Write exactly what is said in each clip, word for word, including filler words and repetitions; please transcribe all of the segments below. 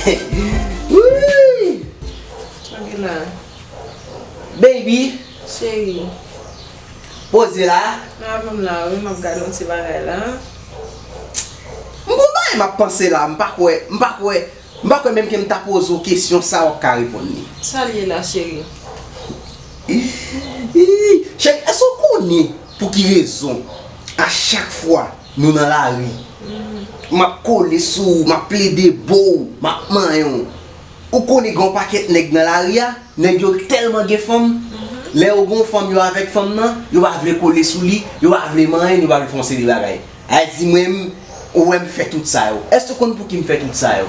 Wi! Sa gen la? Baby, Cheri. Poze la. Nan menm la, wi, m ap gade yon ti bagay la. M gon bagay m ap panse la, m pa kwè, m pa kwè, m pa kwè menm ke m ta poze w kesyon sa w ap ka reponn li. Sa l ye la, cheri? Cheri, èske w konnen pou ki rezon a chak fwa nou nan lari, m ap kole sou ou, m ap plede bo w, m ap manyen w. Ou konnen gen yon pakèt nèg nan lari a, nèg yo tèlman gen fanm, lè yo gen yon fanm yo avèk fanm nan, yo pa vle kole sou li, yo pa vle manyen l, yo pa vle fè yon seri bagay. A di mwen, ou wè m fè tout sa yo. Èske w konn pou ki m fè tout sa yo?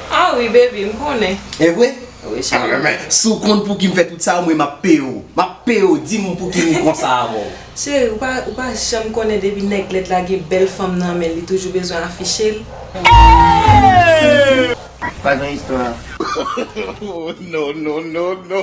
Ah wi, baby, m konnen. E vre? Wi, cheri. Si w konn pou ki m fè tout sa yo, mwen m ap peye w. M ap peye w, di m pou ki m konsa avè w. Cheri, ou pa, ou pa janm konnen depi nèg lèd la gen bèl fanm nan men l, li toujou bezwen afiche l. Pa gen istwa. Oh, no, no, no, no.